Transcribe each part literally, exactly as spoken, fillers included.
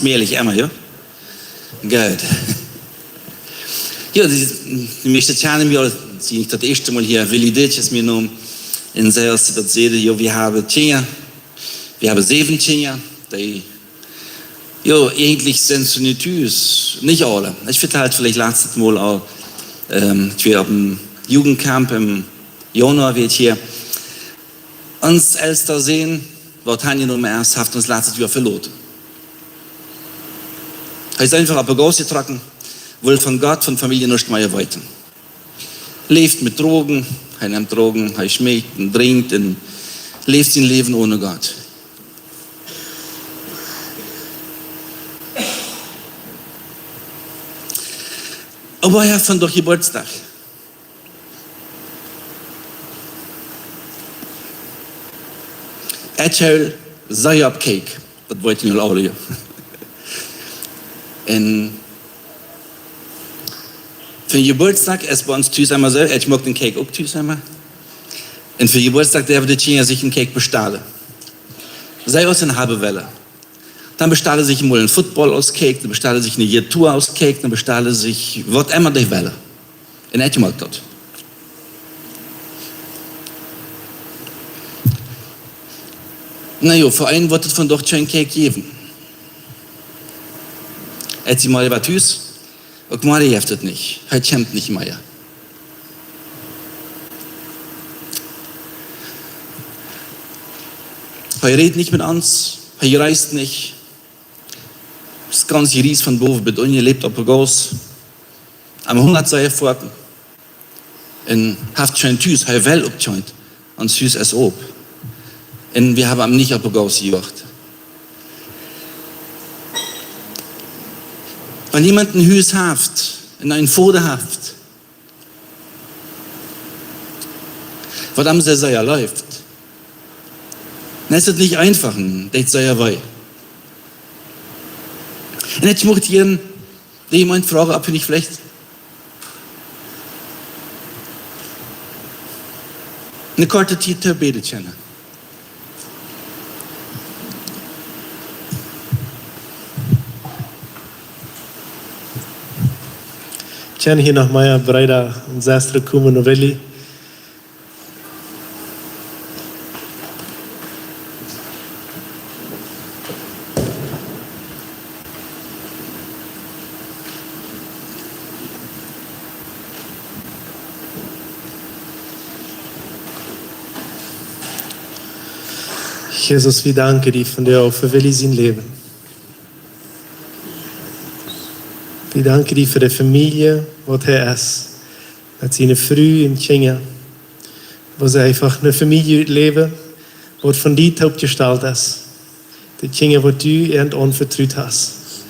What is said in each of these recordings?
Mäajlich emma, jo? Goot. Jo, dee, dee mieeschte kjanen mie aul, sie nich daut ieeschte Mol hia, Willi Ditch es mien Nomen. Un see, aus see daut säden, jo, wie haben Kjinja, wie haben säwen Kjinja, dee, jo, eejentlich sent see nich tus, nich aule. Ekj vetald veleicht latstet Mol aul, ähm, ekj wia opp een Jugendcamp em Januar, wia ekj hia. Ons elsta Sän, waut han jenomen es, haft ons latstet Joa veloten. Hee es eefach opp de Gauss jetrocken, well von Gott, von Famielje nuscht mea weeten. Läft met Drogen, hee nemt Drogen, hee schmeekjt un drinkjt un läft sien Läwen one Gott. Oba hee haft vondoag Jeburtsdach. Ekj hool sea opp Cake, daut weet jie aul, jo. Un fa Jeburtsdach es bie ons tus emma soo, ekj moak dän Cake uk tus emma. Un fa Jeburtsdach derwen de Kjinja sikj een Cake bestalen. See aus een haben wellen. Dan bestalen see sikj mol een Football aus Cake, dan bestalen see sikj eene Gitarr aus Cake, dan bestalen see sikj waut emma dee wellen. Un ekj moak daut. Na jo, fa eenen woat et vondoag kjeen Cake jäwen. Ekj sie mol waut tus, uk Maria haft et nich. Hee kjemt nich mea. Hee rät nich met ons, hee reist nich. Es gaunz jries von bowen bat unjen, läft opp de Gauss. Am hungat sea foaken. Un haft kjeen Tus, hee well uk kjeent. Ons Hus es op. Un wie haben am nich opp de Gauss jejoacht. Wan jemaunt een Hus haft un een Voda haft, waut am sea, sea leeft, dan es et nich eefach, un deit sea wee. Un ekj mucht hia de Jemeent froagen, auf wie nich veleicht eene korte Tiet to bäden kjennen. Kjennen hia noch mea Breeda un Sestren komen no Willi? Jesus, wie danken die vondoag fa Willi sien Läwen. Wie danken die fa de Famielje, waut hee es. Met siene Fru un Kjinja. Woo see eefach eene Famielje utläwen, waut von die toopjestalt es. De Kjinja, waut du an aunvetrut hast.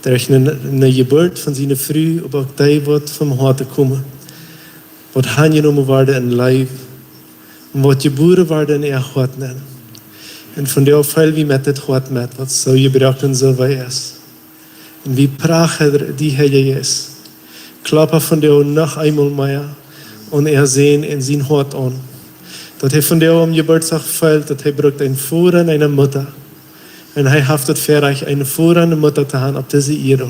Derch eene, eene Jeburt von siene Fru, oba uk dee, waut vom Hoaten komen. Waut aunjenomen worden en Leew. Un waut jebuaren worden en äa Hoat nenn. Un vondoag feel wie met dit Hoat met, waut soo jebroaken un soo wee es. Un wie prachen die, Herr Jesus. Klopp vondoag noch eemol mea aun äa Sän en sien Hoat aun. Daut hee vondoag aum Jebirtsdach feelt, daut hee brukt een Voda un eene Mutta. Un hee haft daut Väarajcht, een Voda un eene Mutta to haben opp dise Ieed.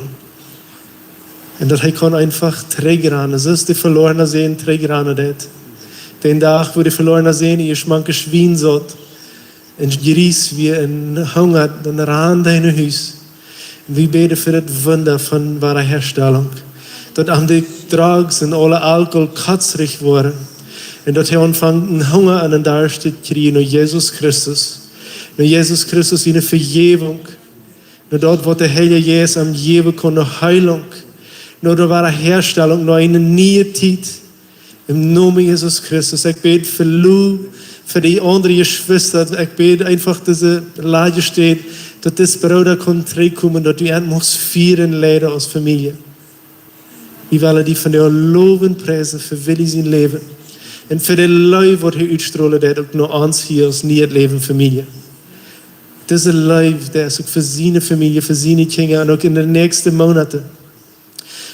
Un daut hee kaun eefach trigjranen, soo aus de velorne Sän trigjranen deed. Dän Dach, wua de velorne Sän en schmanke Schwien saut. Un jries wia un hungad, dan rand hee no Hus. Un wie bäden fa daut Wunda von Wadaherstellunk. Daut am de Drogs un aule Alkohol kotzrich woaren. Un daut hee aunfangt een Hunga un een Darscht to kjrieen no Jesus Christus. No Jesus Christus siene Vejäwunk. No daut, waut de Heilje Jeist am jäwen kaun, no Heilunk. No de Wadaherstellunk, no eene niee Tiet. Em Nomen Jesus Christus, ekj bäd fa Lou, fa de aundre Jeschwista, ekj bäd eefach dise Lage steit, daut dis Brooda kaun trigjkomen, daut du an muchst fieren leiden aus Famielje. Wie wellen die vondoag lowen, priesen fa Willi sien Läwen. Un fa de Leew, waut hee utstrolen deed, uk no ons hia aus Nieet Läwen Famielje. Dise Leew, dee es uk fa siene Famielje, fa siene Kjinja un uk en de näakjste Moonaten.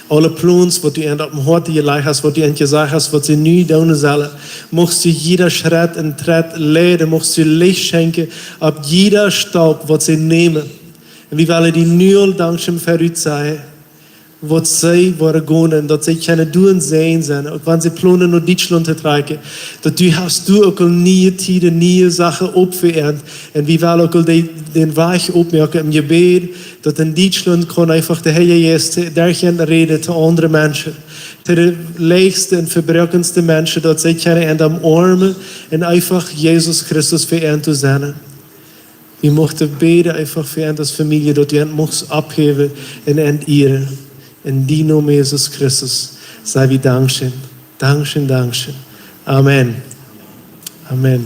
Aule Plons, waut du an opp däm Hoat jelajcht hast, waut du an jesajcht hast, waut see nu doonen sellen, muchst du jieda Schrett un Trett leiden, muchst du Licht schenkjen opp jieda Staup, waut see nämen. Wie wellen die nu aul dankscheen fa Ruth sajen, waut see woaren gonen, daut see kjennen doa sennen, uk wan see plonen no Dietschlaunt to trakjen, daut du hast doa uk aul niee Tieden, niee Sachen oppjemieet. Un wie wellen uk aul de, dän Wajch oppmoaken em Jebäd, daut en Dietschlaunt kaun eefach de Heilje Jeist derch an räden to aundre Menschen, to de leichste un vebroakenste Menschen, daut see kjennen an dän Oarm un eefach Jesus Christus fa an to sennen. Wie muchten bäden eefach fa an aus Famielje, daut du an muchst oppheewen un an ieren. En dien Nomen, Jesus Christus, saj wie dankscheen. Dankscheen, dankscheen. Amen. Amen.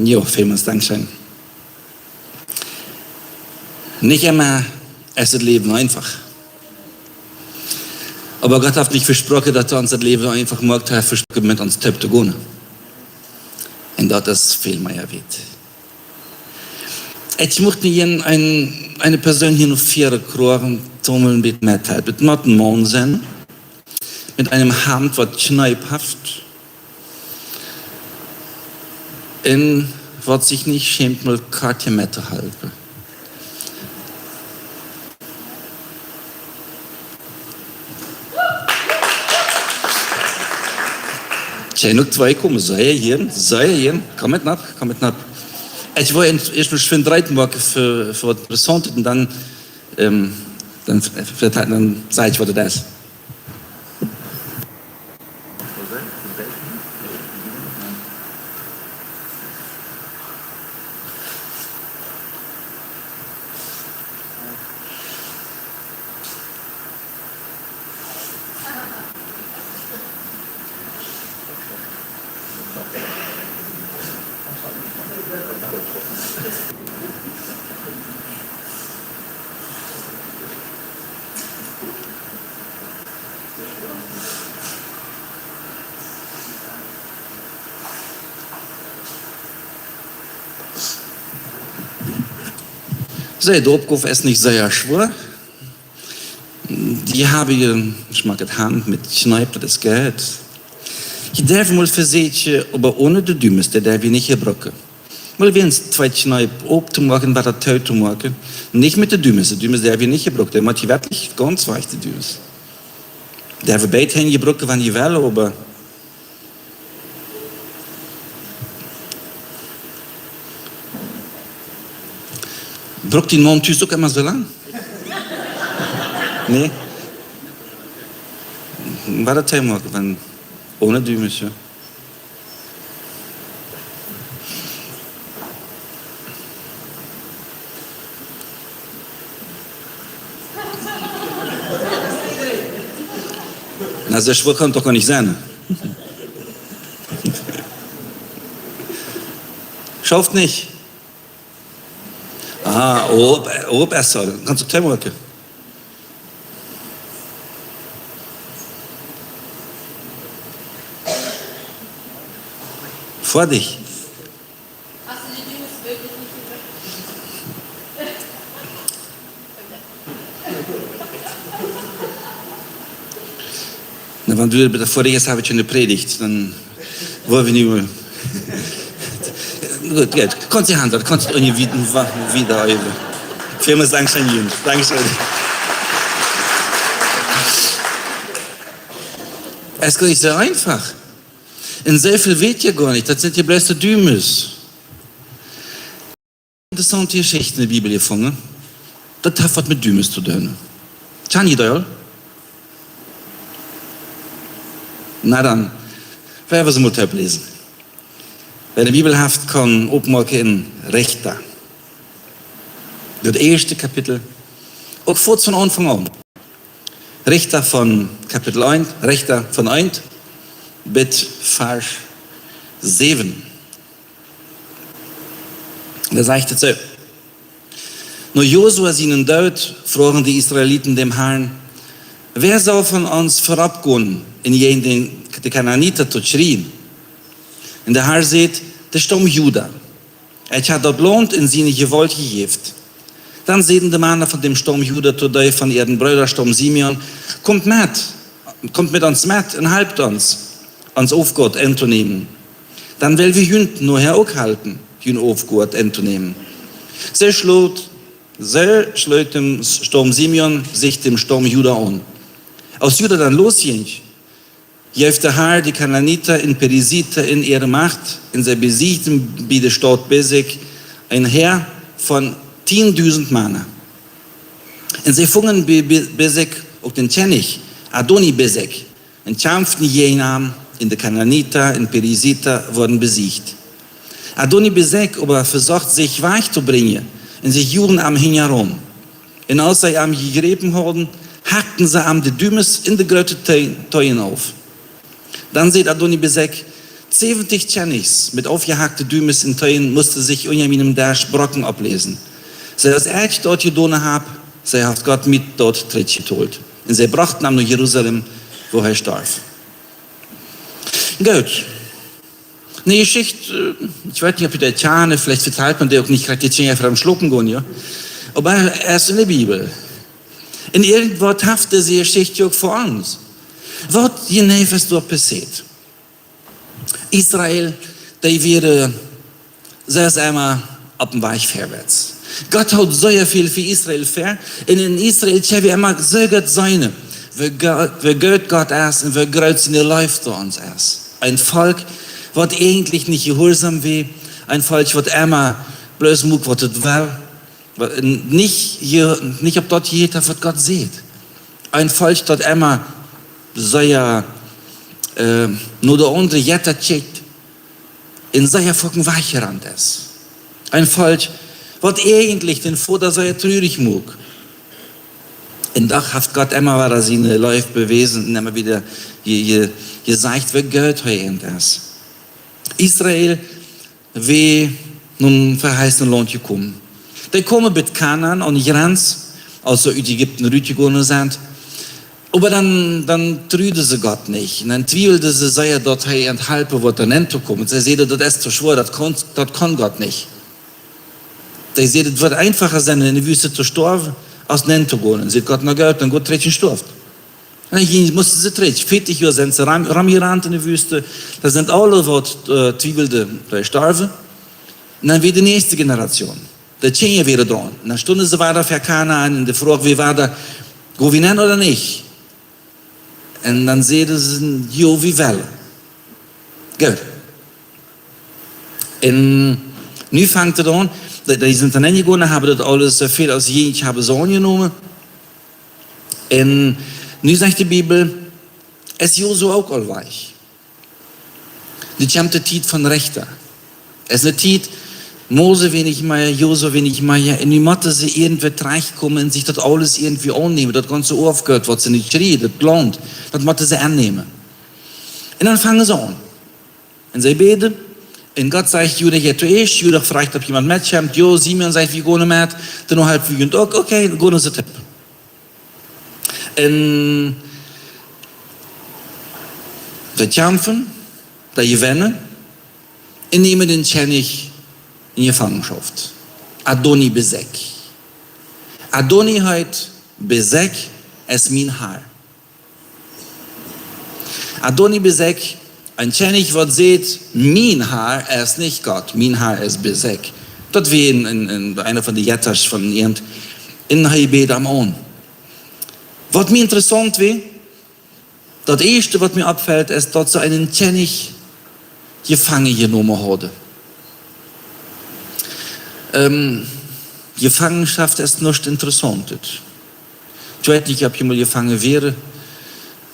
Jo, välmals dankscheen. Nich emma es daut Läwen eefach. Oba Gott haft nich vesproaken, daut hee ons daut Läwen eefach moakt, hee haft vesproaken, met ons toop to gonen. Un daut es väl mea wieet. Ekj mucht nu eene, eene Persoon hia no väaren kjrieen, dee mie een bät methelpt. Daut mott een Maun sennen, met een Haunt, waut Kjneep haft. Un waut sikj nich schämt, mol Kartje mettohalpen. Kjenn uk twee komen, soo hia, soo hia. Komm met nopp, komm met nopp. Ekj well ieescht mol schwind reed moaken fa, fa waut Interessauntet un dan, ähm, dan, dan saj ekj, waut daut es. See, de Oppgow es nich sea schwoa. Dee haben je schmaket Haunt met Kjneep, daut es goot. Jie derwen mol vesieekjen, oba one de Dumes, dee derw wie nich jebruken. Mol weens twee Kjneep opptomoaken, waut daut too to moaken. Nich met de Dumes, de Dumes derw wie nich jebruken, dee mott jie werkjlich gaunz wajch, de Dumes. Derwen beid Henj jebruken, wan jie wellen, oba brukt dien Maun tus uk emma soo lang? Nä? Waut daut Thema, wan one Dumes, jo. Na, soo schwoa kaun daut doch goanich sennen. Schauft nich. Ah, op, op, es soo. Kaust du twee moaken? Foadich. Na, wan du daut foadich hast, hab ekj eene Prädicht, dan woa wie nu. Goot, goot. Kaust du han, daut kaust du uk wieda, wieda äwen. Välmals dankscheen, Junge. Dankscheen. Es goanich soo eefach. Un soo väl weet jie goanich, daut sent je bloos de Dumes. Interessaunte Jeschicht en de Bibel jefungen. Daut haft waut met Dumes to doonen. Kjann jie daut aul? Na dan, woa wie see mol toop läsen. Wäa de Bibel haft, kaun oppmoaken en Rechta. Daut ieeschte Kapitel. Uk foats von Aunfank aun. Rechta von Kapitel eent, Rechta von eent bat Varsch säwen. Doa sajcht et soo: No Josua sienen Doot froagen de Israeliten däm Harn: "Wäa saul von ons verropp gonen, un jäajen de, de Kanaanita to kjrieen?" Un de Har säd: "De Staum Juda. Ekj hab daut Launt en siene Jewault jejäft." Dan säden de Mana von däm Staum Juda to dee von äaren Broodastaum Simeon: "Komt met, komt met ons met un halpt ons, ons Aufgott entonämen. Dan well wie junt nohäa uk halpen, jun Aufgott entonämen." Soo schloot, soo schloot däm Staum Simeon sikj däm Staum Juda aun. Aus Juda dan losjinkj, jeef de Har de Kanaanita un Perisita en äare Macht, un see besiegden bie de Staut Besek een Häa von tiendusent Mana. Un see fungen bie, bie Besek uk dän Kjennich, Adoni-Besek, un kjampften jäajen am, un de Kanaanita un Perisita worden besieecht. Adoni-Besek oba vesocht sikj wajch to brinjen, un see juagen am hinjaraun. Un aus see am jejräpen hauden, hakten see am de Dumes un de groote Tee-, Teejen auf. Dan säd Adoni-Besek: "Säwentich Kjennichs met aufjehackte Dumes un Teejen musten sikj unja mienem Desch Brocken oppläsen. Soo aus ekj daut jedonen hab, soo haft Gott mie daut trigjjetolt." Un see brochten am no Jerusalem, wua hee storf. Goot. Ne Jeschicht, äh, ekj weet nich, auf jie dee kjanen, veleicht vetalt maun dee uk nich krakjt, dee Kjinja ver däm Schlopen gonen, jo. Oba et es en de Bibel. Un irjentwaut haft dise Jeschicht uk fa ons. Waut jeneiw es doa passieet? Israel, dee wieren, äh, soo aus emma opp däm Wajch verwoats. Gott haud sea väl fa Israel ver. Un en Israel kjenn wie emma sea goot seenen, woo Go-, woo groot Gott es un woo groot siene Leew to ons es. Een Volkj, waut eejentlich nich jehuarsom wia, een Volkj, waut emma bloos muak, waut et well, waut nich je-, nich opp daut jehieet haft, waut Gott sajcht. Een Volkj, daut emma sea, äh, no de aundre Jetta kjikjt un sea foaken wajchjerant es. Een Volkj, waut eejentlich dän Voda sea trurich muak. Un doch haft Gott emma wada siene Leew bewäsen un emma wada je-, je-, jesajcht, woo goot hee es. Israel wia nom veheissenen Launt jekomen. Dee kjeemen bat Kanaan aun de Jrenz, aus see ut Ägipten rutjegonen sent. Oba dan, dan truden see Gott nich. Un dan twiewelden see sea, daut hee an halpen wudd, doa nenn to komen. See säden: "Daut es too schwoa, daut kaun, daut kaun Gott nich." See säden: "Daut wudd eenfacha sennen, en de Wüste to stoawen, aus nenn to gonen." Un säd Gott: "Na goot, dan got trigj un stoaft." Un dan musten see trigj. Veatich Joa sent see rom-, romjerant en de Wüste. Doa sent aule, waut, äh, twiewelden, doa jestorwen. Un dan wia de näakjste Generation. De Kjinja wieren doa. Un dan stunden see wada ver Kanaan un de Froag wia wada: "Go wie nenn ooda nich?" Un dan säden see: "Jo, wie wellen." Goot. Un nu fangt et aun, dee, dee sent dan aunjegonen, haben daut aules soo väl aus jie haben see aunjenomen. Un nu sajcht de Bibel, es Josua uk aul wajch. Nu kjemt de Tiet von Rechta. Es ne Tiet, Mose wia nich mea, Josua wia nich mea, un nu motten see irjentwoo trajchtkomen un sikj daut aules irjentwoo aunnämen, daut gaunze Oafgoot, waut see nu kjrieen, daut Launt, daut motten see aunnämen. Un dan fangen see aun. Un see bäden. Un Gott sajcht: "Juda, jie toieescht." Juda froagt, auf jemaunt metkjemt. Jo, Simeon sajcht: "Wie gonen met." Dan halpen wie junt uk. Okay, gonen see toop. Un see kjamfen, see jewennen un nämen dän Kjennich en Jefangenschoft. Adoni-Besek. Adoni heet: "Besek es mien Har." Adoni-Besek, een Kjennich, waut sajcht: "Mien Har es nich Gott, mien Har es Besek." Daut wia een, een, een, eena von de Jettasch von an. Un hee bäd am aun. Waut mie interessaunt wia, daut ieeschte, waut mie oppfelt, es, daut see eenen Kjennich jefangen jenomen hauden. Ähm, Jefangenschoft es nuscht Interessauntet. Ekj weet nich, auf jie mol jefangen wieren.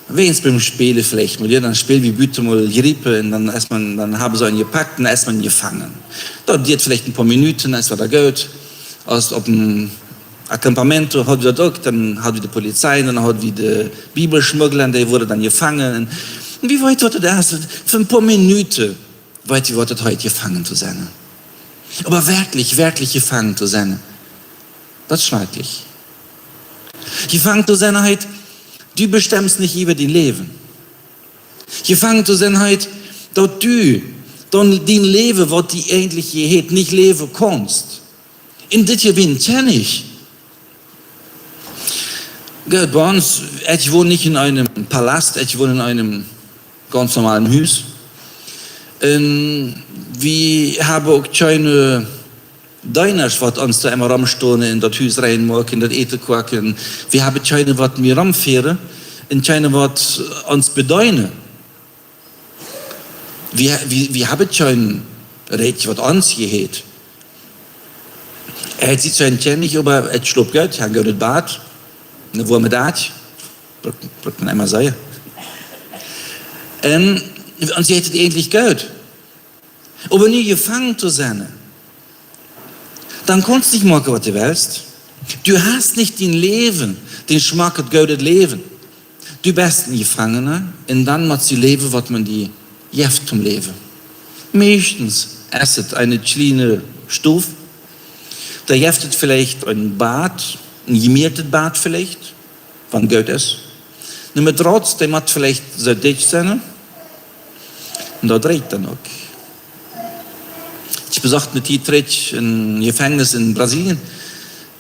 Wäajens biem Spälen veleicht mol, jo, dan späl wie buten mol Jriepen un dan es maun, dan haben see eenen jepakt un dan es maun jefangen. Daut diat veleicht een poa Minuten, dan es wada goot. Aus opp een Acampamento haud wie daut uk, dan haud wie de Polizei un dan haud wie de Bibelschmuggla, dee worden dan jefangen. Un, un wie weeten, waut daut es? Fa een poa Minuten weet wie, waut daut heet, jefangen to sennen. Oba werkjlich, werkjlich jefangen to sennen. Daut es schrakjlich. Jefangen to sennen heet, du bestemmst nich äwa dien Läwen. Jefangen to sennen heet, daut du dan dien Läwen, waut die eejentlich jeheet, nich läwen kaust. Un dit hia bie een Kjennich. Goot, bie ons, ekj won nich en een Palast, ekj won en een gaunz normalen Hus. Un wie haben uk kjeene Deenasch, waut ons doa emma romstonen un daut Hus rein moaken un daut Äten koaken. Wie haben kjeene, waut mie romfieren un kjeene, waut ons bedeenen. Wie, wie, wie haben kjeen Rikj, waut ons jeheet. Ekj sie kjeen Kjennich, oba ekj schlop goot, ekj hab een goodet Bad, eene woame Datsch. Brukt, brukt maun emma sajen. Un ons jeheet et eejentlich goot. Oba nu jefangen to sennen, dan kaust nich moaken, waut du west. Du hast nich dien Läwen, dien schmocket, goodet Läwen. Du best een Jefangena un dan motst du läwen, waut maun die jeft toom läwen. Meistens es et eene kjliene Stow. Doa jeft et veleicht een Bad, een jemieetet Bad veleicht, wan et goot es. Een Matrauz, dee mott veleicht soo dikj sennen. Un daut rieekjt dan uk. Ekj besocht eene Tiet trigj een Jefangnis en Brasilien.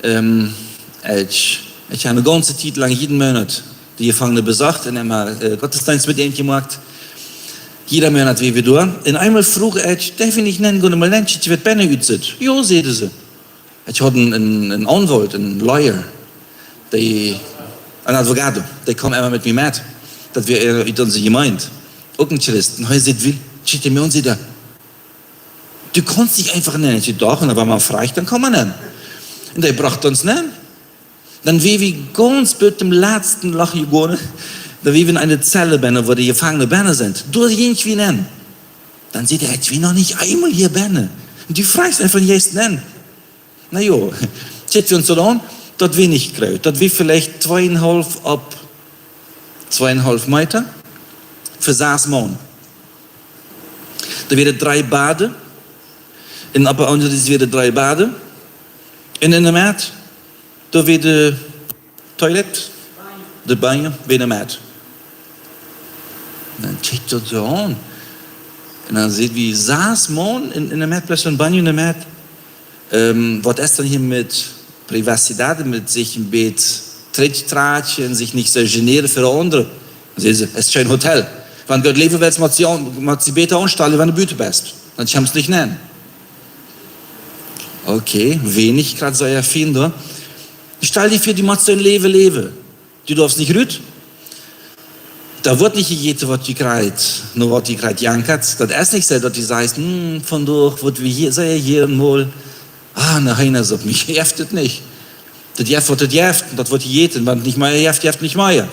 Ähm, ekj, ekj hab eene gaunze Tiet lang jieda Moonat de Jefangene besocht un emma, äh, Gottesdeenst met an jemoakt. Jieda Moonat wia wie doa. Un eemol fruach ekj: "Darf ekj nich nenn gonen, mol nenn kjikjen, woo et bennen utsitt?" "Jo," säden see. Ekj haud een, een, een Aunwalt, een Lawyer, dee, een Advocado, dee kjeem emma met mie met. Daut wia, äh, ut onse Jemeent. Uk een Christ. Un hee säd: "Wiel, kjikj mie aun, säd hee, du kaust nich eefach nenn." Ekj docht: "Na, wan maun fruacht, dan kaun maun nenn." Un dee brocht ons nenn. Dan wia wie gaunz bat toom latsten Loch jegonen. Dan wia wie en eene Zell bennen, wua de Jefangene bennen sent. Doa jinkj wie nenn. Dan säd hee: "Ekj wia noch nich eemol hia bennen. Un du fruachst eefach, jeist nenn." Na jo, kjikjt wie ons daut aun, daut wia nich groot. Daut wia veleicht tweeunhaulf opp tweeunhaulf Meeta fa sas Maun. Doa wieren dree Baden. Un opp de aundre Sied wieren dree Baden. Un en de Medd, doa wia de Toilette, de Banjo, wia en de Medd. Dan kjikjt daut soo aun. Un dan säd wie: "Sas Maun en, en de Medd, plus een Banjo en de Medd. Ähm, waut es dan hia met Privacidad, met sikj een bät trigjtrakjen, sikj nich soo jeneren fa de aundre?" Säd see: "Es kjeen Hotel. Wan du goot läwen west, motst du aun-, motst du bäta aunstalen, wan du buten best. Dan kjemst nich nenn." Okay, wia nich krakjt soo fien doa. Stal die väa, du motst soo een Läwen läwen. Du darfst nich rut. Doa woat nich jejäten, waut du kjrichst, no waut du kjrichst, jankat. Daut es nich soo, daut du sajchst: "Hm, vondoag woat wie hia, soo hia een Mol, ah, ne Heenasupp, mie jeft et nich." Daut jeft, waut et jeft, daut woat jejäten, wan et nich mea jeft, jeft et nich mea.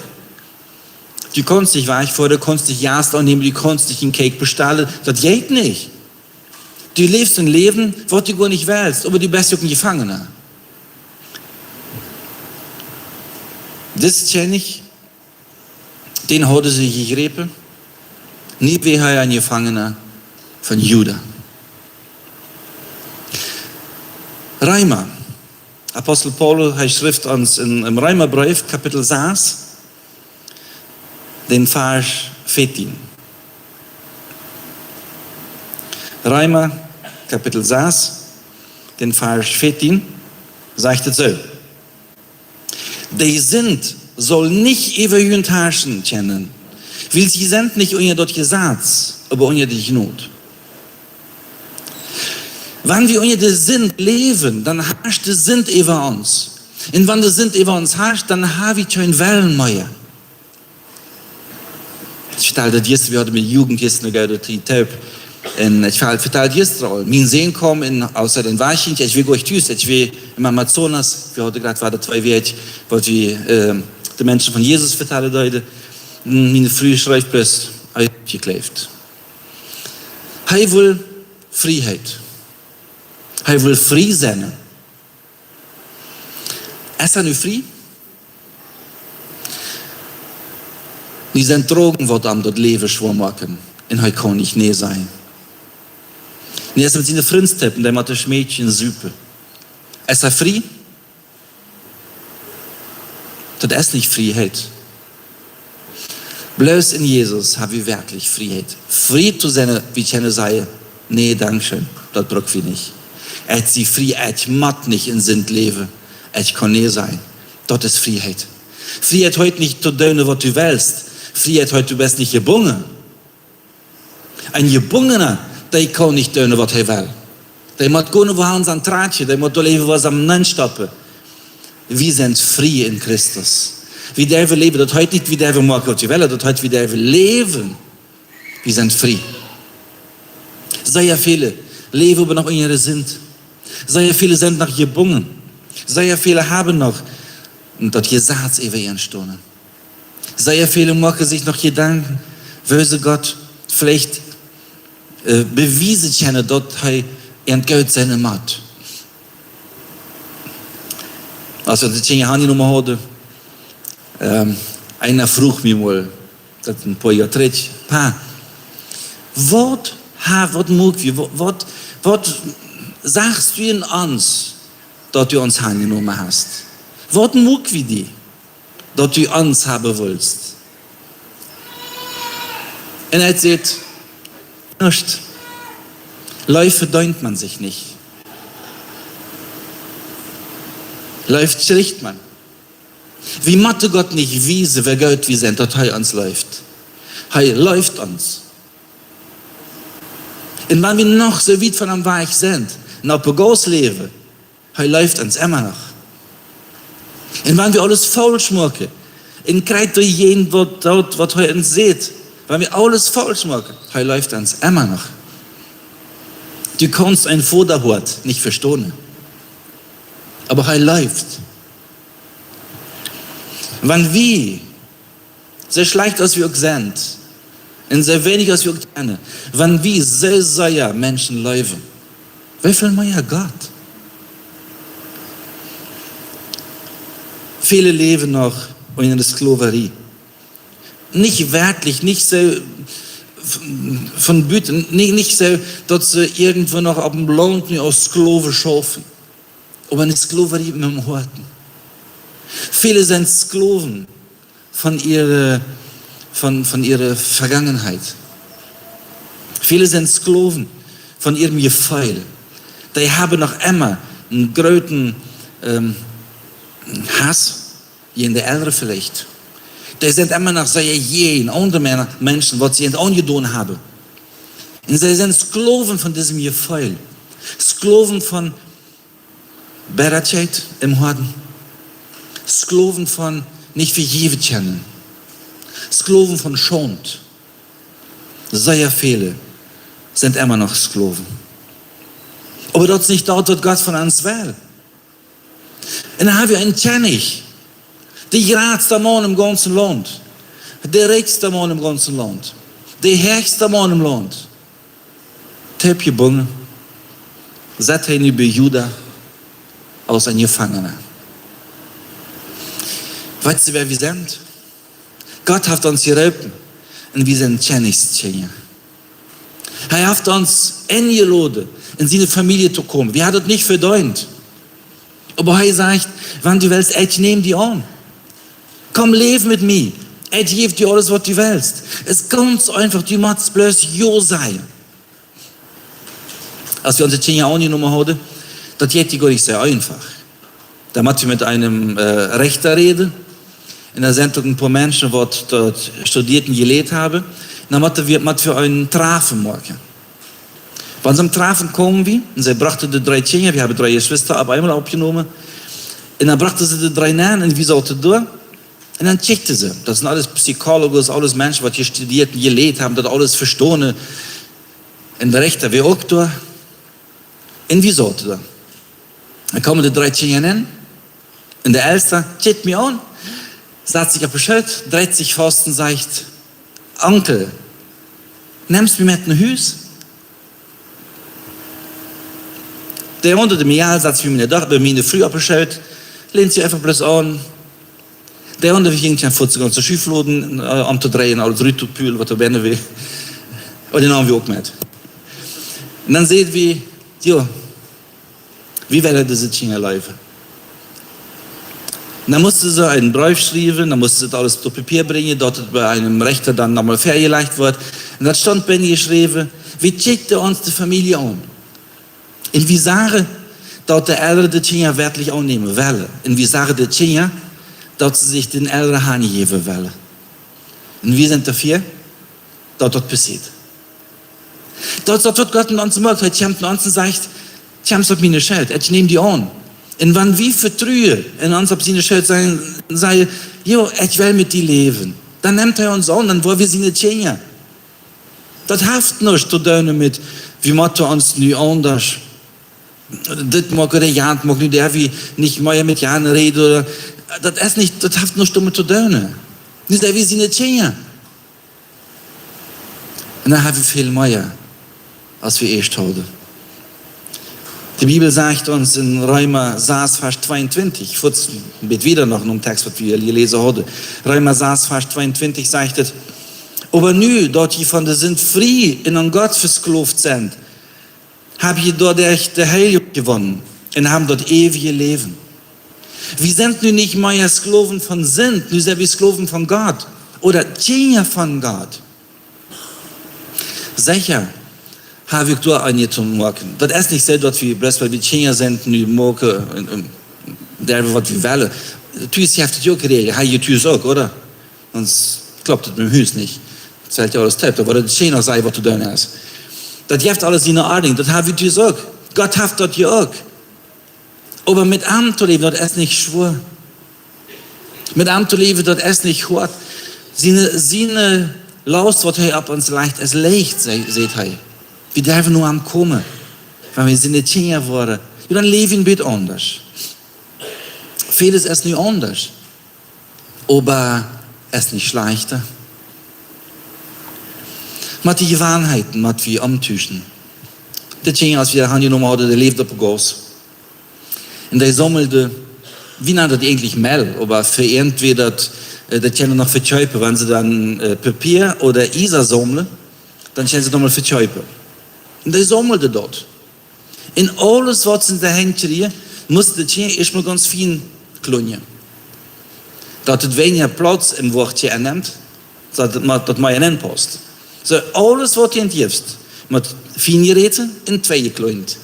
Du kaust nich wajchfoaren, du kaust nich Jast aunnämen, du kaust nich een Cake bestalen, daut jeit nich. Du läfst een Läwen, waut du goanich west, oba du best uk een Jefangena. Dis Kjennich, dän hauden see jejräpen, nu wia hee een Jefangena von Juda. Reema. Apostel Paulus, hee schrift ons en, em Reemabreef, Kapitel sas, dän Varsch vieetieen. Reema, Kapitel sas, dän Varsch vieetieen, sajcht et soo: "De Sind saul nich äwa junt harschen kjennen, wiels jie sent nich unja daut Jesaz, oba unja de Jnod." Wan wie unja de Sind läwen, dan harscht de Sind äwa ons. Un wan de Sind äwa ons harscht, dan ha wie kjeen Wellen mea. Ekj vetald daut jistren, wie hauden met Jugend jistren eene goode Tiet toop. Un ekj ve-, vetald jistren aul. Mien Sän kjeem un, aus hee dan wajchjinkj, ekj wia goanich tus, ekj wia em Amazonas, wie hauden jrod wada twee Wäakj, waut wie, ähm, de Menschen von Jesus vetalen deeden. Un miene Fru schreef bloos: "Hee es jekjleeft." Hee well Frieheit. Hee well frie sennen. Es hee nu frie? Nu sent Drogen, waut am daut Läwen schwoa moaken. Un hee kaun nich nä sajen. Nu es hee met siene Frints toop un dee met de Schmäakjen supen. Es hee frie? Daut es nich Frieheit. Bloos en Jesus ha wie werkjlich Frieheit. Frie to sennen, wie kjennen sajen: "Nä, dankscheen, daut bruck wie nich. Ekj sie frie, ekj mott nich en Sind läwen. Ekj kaun nä sajen." Daut es Frieheit. Frieheit heet nich to doonen, waut du west. Frieheit heet, du best nich jebungen. Een Jebungena, dee kaun nich doonen, waut hee well. Dee mott gonen, wua hee aun sien Tratje, dee mott doa läwen, wua see am nenstoppen. Wie sent frie en Christus. Wie derwen läwen, daut heet nich, wie derwen moaken, waut wie wellen, daut heet, wie derwen läwen. Wie sent frie. Sea väle läwen oba noch en äare Sind. Sea väle sent noch jebungen. Sea väle haben noch daut Jesaz äwa an stonen. Sea väle moaken sikj noch Jedanken, woo see Gott veleicht, äh, bewiesen kjennen, daut hee an goot sennen mott. Aus wie onse Kjinja aunjenomen hauden, ähm, eena fruach mie mol, daut een poa Joa trigj: "Pa, waut ha-, waut muak wie, waut, waut, waut sachst du en ons, daut du ons aunjenomen hast? Waut muak wie die, daut du ons haben wulst?" Un hee säd: "Nuscht. Leew vedeent maun sikj nich. Leew kjricht maun. Wie motten Gott nich wiesen, woo goot wie sent, daut hee ons leeft. Hee leeft ons. Un wan wie noch soo wiet von am wajch sent un opp de Gauss läwen, hee leeft ons emma noch. Un wan wie aules faulsch moaken, un krakjt doajäajen waut, daut, waut hee ons sajcht, wan wie aules faulsch moaken, hee leeft ons emma noch. Du kaust een Voda Hoat nich vestonen, oba hee leeft." Wan wie, soo schlajcht aus wie uk sent, un soo weinich aus wie uk kjennen, wan wie soo sea Menschen leewen, woo väl mea Gott? Väle läwen noch en de Skloverie. Nich werkjlich, nich soo v-, von buten, nich, nich soo, daut see irjentwoo noch opp een Launt nu aus Sklowen schaufen. Oba en de Skloverie met dän Hoaten. Väle sent Sklowen von äare, von, von äare Vegangenheit. Väle sent Sklowen von äa Jefeel. Dee haben noch emma eenen grooten, ähm, Hauss jäajen de Elren veleicht. Dee sent emma noch sea jäajen aundre Män-, Menschen, waut see an aunjedonen haben. Un see sent Sklowen von disem Jefeel. Sklowen von Bettakjeit em Hoaten. Sklowen von nich vejäwen kjennen. Sklowen von Schaund. Sea väle sent emma noch Sklowen. Oba daut es nich daut, waut Gott von ons well. Un dan hab wie eenen Kjennich, de jratsta Maun em gaunzen Launt, de rikjsta Maun em gaunzen Launt, de hechsta Maun em Launt. Dee haft jebungen, sett hee nu bie Juda aus een Jefangena. Weetst du, wäa wie sent? Gott haft ons jeroopen un wie sent Kjennichskjinja. Hee haft ons enjeloden, en siene Famielje to komen. Wie haben daut nich vedeent. Oba hee sajcht: "Wan du west, ekj näm die aun. Komm, läw met mie. Ekj jäw die aules, waut du west." Es gaunz eenfach, du motst bloos Jo sajen. Aus wie onse Kjinja aunjenomen hauden, daut jeit die goanich soo eenfach. Dan mott wie met eenen, äh, Rechta räden. Un doa sent uk een poa Menschen, waut doa studieren jelieet haben. Dan mott wie, mott wie een Trafen moaken. Bie soon Trafen kjeemen wie, un see brochten de dree Kjinja, wie haben dree Jeschwista opp eemol oppjenomen. Un dan brochten see de dree nenn un wie sauten doa. Un dan kjikjten see. Daut sent aules Psychologen, aules Menschen, waut hia studieren jelieet haben, daut aules vestonen. Un de Rechta wia uk doa. Un wie sauten doa. Dan kjeemen de dree Kjinja nenn. Un de Elsta kjikjt mie aun, sat sikj opp de Schoot, dreit sikj faust un sajcht: "Onkel, nemst mie met no Hus?" De aundre, de Mejal, sat sikj bie miene Doch-, bie miene Fru opp de Schoot, leent sikj eenfach bloos aun. De aundre jinkj dan fuaz de gaunze Schufloden, äh, omtodreien, aules rut to pölen, waut doa bennen wia. Un dee neem wie uk met. Un dan säden wie: "Jo, wie wellen dise Kjinja leewen." Dan musten see eenen Breef schriewen, dan musten see daut aules opp Papia brinjen, daut et bie eenen Rechta dan nochmol väajelajcht wort. Un daut stunt bie jeschräwen, wie kjikjten ons de Famielje aun. Un wie sagen, daut de Elren de Kjinja werkjlich aunnämen wellen. Un wie sagen de Kjinja, daut see sikj dän Elren hanjäwen wellen. Un wie sent doafäa, daut daut passieet. Daut, daut, waut Gott en ons moakt, hee kjemt en ons un sajcht: "Kjemt opp miene Schoot, ekj näm die aun." Un wan wie vetruen un ons opp siene Schoot setten, sajen: "Jo, ekj well met die läwen", dan nemt hee ons aun, dan woa wie siene Kjinja. Daut haft nuscht to doonen met, wie motten ons nu aundasch dit moaken ooda jant moaken, nu derw wie nich mea met jan räden, ooda, daut es nich, daut haft nuscht doamet to doonen. Nu sent wie siene Kjinja. Un dan haben wie väl mea, aus wie ieescht hauden. De Bibel sajcht ons en Reema sas, Varsch tweeuntwintich, fuaz een bät wieda noch en dän Text, waut wie aul jeläsen hauden. Reema sas, Varsch tweeuntwintich sajcht et: "Oba nu, daut jie von de Sind frie un aun Gott vesklooft sent, hab jie doaderch de Heilunk jewonnen un haben daut eewje Läwen." Wie sent nu nich mea Sklowen von Sind, nu sent wie Sklowen von Gott. Ooda Kjinja von Gott. Secha, hab ekj doa aun je to moaken. Daut es nich soo, daut wie bloos, wiels wie Kjinja sent, nu moaken un, un derwen, waut wie wellen. Tus jeft et jo uk Räajlen, hab jie tus uk, ooda? Sonst kloppt et met däm Hus nich. Daut es jo aules toop, doa woat et scheen noch sennen, waut to doonen es. Daut jeft aules siene Ordnunk, daut haben wie tus uk. Gott haft daut jo uk. Oba met am to läwen, daut es nich schwoa. Met am to läwen, daut es nich hoat. Siene, siene Laust, waut hee opp ons lajcht, es leicht, sa-, sajcht hee. Wie derwen no am komen, wan wie siene Kjinja woaren. Jo, dan läwen wie aundasch. Väles es nu aundasch. Oba es nich schlajchta. Met de Jewanheiten, waut wie omtuschen. De Kjinja, aus wie aunjenomen hauden, dee läwden opp Gauss. Un dee saumelden, wie nanen daut eejentlich Mell, oba fa an wia daut, äh, daut kjennen noch vekjeepen, wan see dan, äh, Papia ooda Iesa saumelden, dan kjennen see daut mol vekjeepen. Un dee saumelden daut. Un aules, waut see doahan kjrieejen, musten de Kjinja ieescht mol gaunz fien klunjen. Daut et weinja Plauz em Woagkje ennemt, daut et mea, daut mea enenn pausst. Soo, aules, waut du jeefst, mott fien jeräten un tweejeklunjt.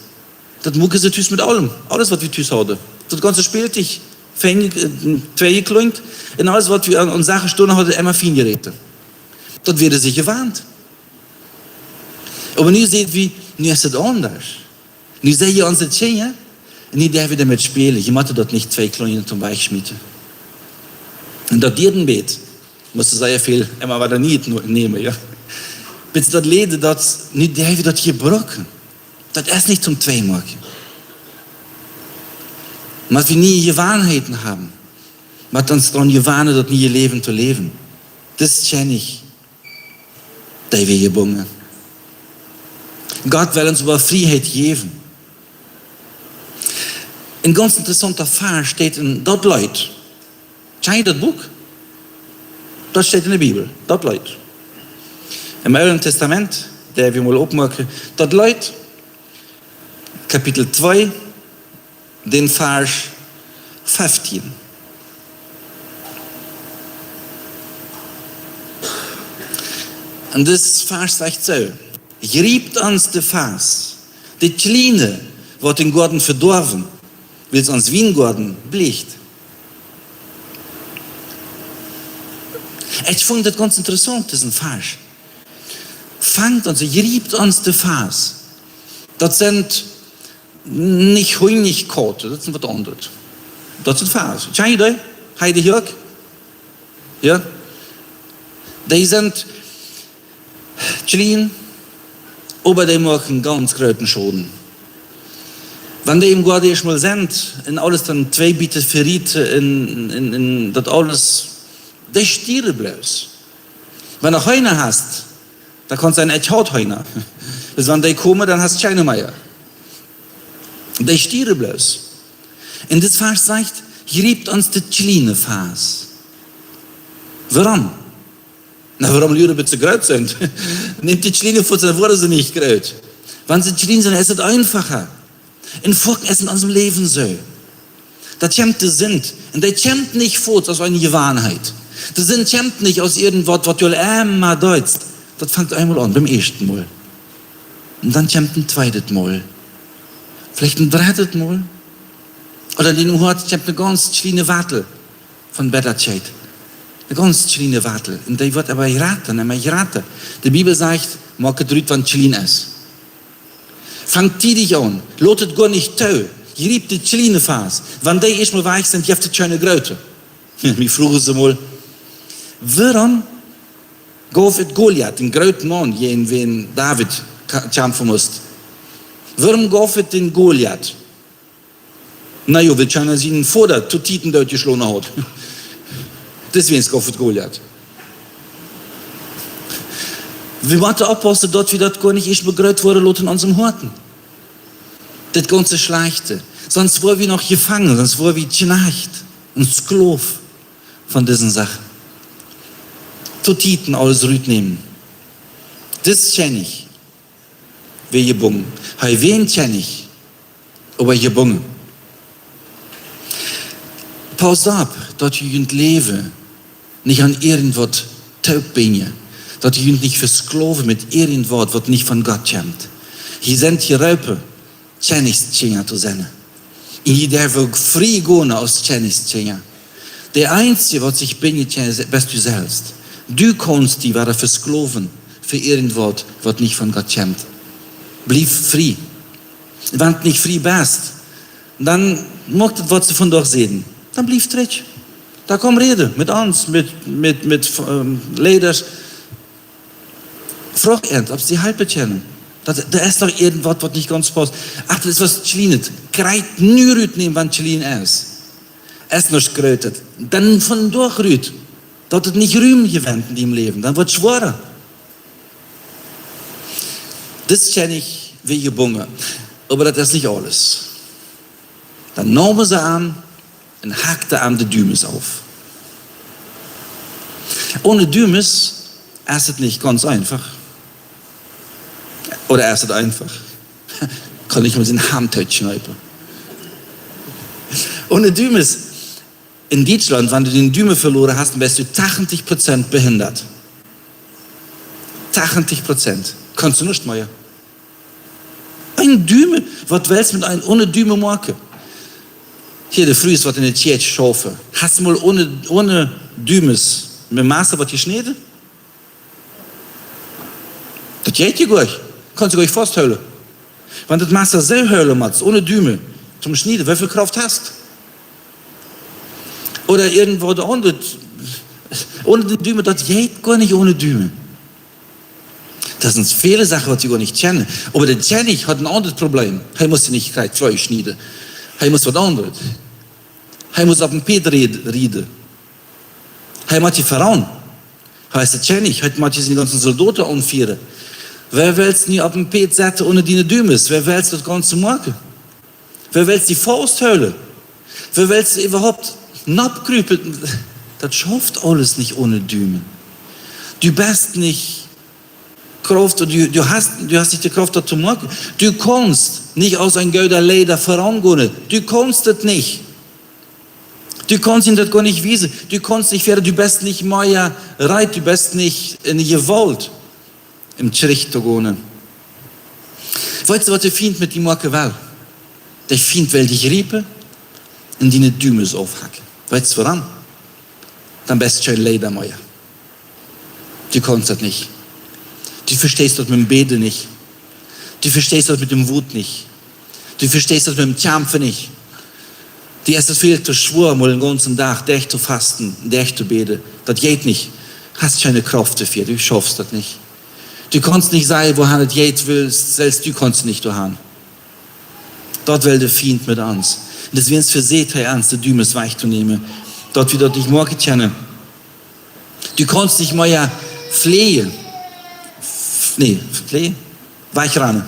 Daut muaken see tus met aulem. Aules, waut wie tus hauden. Daut gaunze Spältich, fien, äh, tweejeklunjt. Un aules, waut wie aun, aun Sachen stonen hauden, emma fien jeräten. Daut wia sikj jewant. Oba nu sent wie, nu es et aundasch. Nu sent jie onse Kjinja, un nu derw wie doamet spälen. Jie motten daut nich tweeklunjen toom wajchschmieten. Un daut diat een bät, musten see sea väl emma wada nie no-, nämen, jo. Bat daut leet, daut, nu derw wie daut jebruken. Daut es nich toom tweemoaken. Oba wie niee Jewanheiten haben, mott ons doaraun jewanen, daut niee Läwen to läwen. Daut es nich dee wie jebungen. Gott well ons oba Frieheit jäwen. Een gaunz interessaunta Varsch steit en daut Leet. Kjant jie daut Buak? Daut steit en de Bibel, daut Leet. Em Oolen Tastament, daut wie mol oppmoaken, daut Leet, Kapitel twee, dän Varsch feftieen. Un dis Varsch sajcht soo: "Jriept ons de Fas, de Kjliene, waut dän Goaden vedoawen, wiels ons Wiengoaden blicht." Ekj funk daut gaunz interessaunt, disen Varsch. Fangt ons, jriept ons de Fas. Daut sent nich Hunjkauten, daut es waut aundret. Daut sent Fas. Kjant jie dee? Hab jie dee uk? Jo? Dee sent kjlien, oba dee moaken gaunz grooten Schoden. Wan dee em Goaden ieescht mol sent, un aules dan twee Bieten vejäten, un, un, un daut aules, dee stieren bloos. Wan du Heena hast, dan kaust sajen: "Ekj haud Heena." Bat wan dee komen, dan hast kjeene mea. Dee stieren bloos. Un dis Varsch sajcht: "Jriept ons de kjliene Fas." Wuarom? Na, wuarom lieren, bat see groot sent? Nämt de kjliene Fas, dan woaren see nich groot. Wan see kjlien sent, es et eenfacha. Un foaken es en onsem Läwen soo. Dan kjemt de Sind. Un dee kjemt nich foats aus eene Jewanheit. De Sind kjemt nich aus irjentwaut, waut du aul emma deist. Daut fangt eemol aun, biem ieeschten Mol. Un dan kjemt een tweedet Mol. Veleicht een drettet Mol. Ooda en dien Hoat kjemt eene gaunz kjliene Watel von Betterkeit. Eene gaunz kjliene Watel. Un dee woat oba jrata un emma jrata. De Bibel sajcht, moakt et rut, wan et kjlien es. Fangt tiedich aun. Lot et goanich too. Jriept de kjliene Fas. Wan dee ieescht mol wajch sent, jeft et kjeene groote. Mie fruagen see mol, wuarom gauf et Goliat, een groota Maun, jäajen wäm David ka-, kjamfen musst? Wuarom gauf et dän Goliat? Na jo, wiels kjeena sienen Voda to Tieden dootjeschlonen haud. Deswäajen gauf et Goliat. Wie motten oppaussen, daut wie daut goanich ieescht mol groot woaren loten en onsen Hoaten. Daut gaunze Schlajchte. Sonst woa wie noch jefangen, sonst woa wie Kjnajcht un Sklow von dise Sachen. To Tieden aules rutnämen. Dis Kjennich wia jebungen. Hee wia een Kjennich, oba jebungen. Pausst opp, daut jie jun Läwen nich aun irjentwaut toopbinjen, daut jie junt nich vesklowen met irjentwaut, waut nich von Gott kjemt. Jie sent jeroopen, Kjennichskjinja to sennen. Un jie derwen uk frie gonen aus Kjennichskjinja. De eensje, waut sikj binjen kaun, best du selfst. Du kaust die wada vesklowen fa irjentwaut, waut nich von Gott kjemt. Bliew frie. Wan du nich frie best, dan moakt et, waut see vondoag säden. Dan bliew trigj. Dan komm räden met ons, met, met, met, ähm, Leaders. Froag an, auf see halpen kjennen. Daut, doa es noch irjentwaut, waut nich gaunz pausst. Ach, daut es waut Kjlienet. Kjrieech nu rutnämen, wan et kjlien es. Es noch grootet. Dan vondoag rut. Daut et nich Rum jewennt en dien Läwen. Dan woat et schwoa. Dis Kjennich wia jebungen. Oba daut es nich aules. Dan neemen see am un hakten am de Dumes auf. Onen Dumes es et nich gaunz eefach. Ooda es et eefach? Kaun nich mol sien Haunt kjneipen. Onen Dumes, en Dietschlaunt, wan du dän Dumen veloaren hast, dan best du tachentich Prozent behindat. Tachentich Prozent. Kaust du nuscht mea. Een Dumen, waut west met een onen Dumen moaken? Hia, de Frues, waut en de Kjäakj schaufen. Hast mol onen, onen Dumes met Massa waut jeschnäden? Daut jeit je goanich. Kaust du goanich fausthoolen. Wan daut Massa soo hoolen motst, onen Dumen, toom Schnieden, woo väl Krauft hast? Ooda irjentwaut aundret. Onen dän Dumen, daut jeit goanich onen Dumen. Daut sent väle Sachen, waut wie goanich kjennen. Oba de Kjennich haud een aundret Problem. Hee must nich krakjt Fleesch schnieden. Hee must waut aundret. Hee must opp een Pieet räd-, rieden. Hee mott je veraun. Hee es de Kjennich, hee mott je siene gaunze Soldoten aunfieren. Woo west du nu opp een Pieet sitten onen diene Dumes? Woo west du daut Gaunze moaken? Woo west du die fausthoolen? Woo west du äwahaupt nopp krupen? Daut schauft aules nich onen Dumen. Du best nich Krauft, du, du hast, du hast nich de Krauft, daut to moaken. Du kaust nich aus een gooda Leida veraun gonen. Du kaust et nich. Du kaust an daut goanich wiesen. Du kaust nich wieda, du best nich mea reed, du best nich en Jewault, om trigj to gonen. Weetst du, waut de Fient met die moaken well? De Fient well die jriepen un diene Dumes aufhacken. Weetst du wuarom? Dan best du kjeen Leida mea. Du kaust daut nich. Du vesteist daut met däm Bäden nich. Du vesteist daut met däm Wuat nich. Du vesteist daut met däm Kjamfen nich. Die es et väl too schwoa, mol een gaunzen Dach derchtofasten, derchto bäden. Daut jeit nich. Hast kjeene Krauft doafäa, du schaufst daut nich. Du kaust nich sajen, wuahan et jeit, wiels selfst du kaust nich doahan. Daut well de Fient met ons. Un deswäajen vesieekjt hee ons, de Dumes wajchtonämen. Daut wie daut nich moaken kjennen. Du kaust nich mea fleejen. Nä, fleejen? Wajchranen.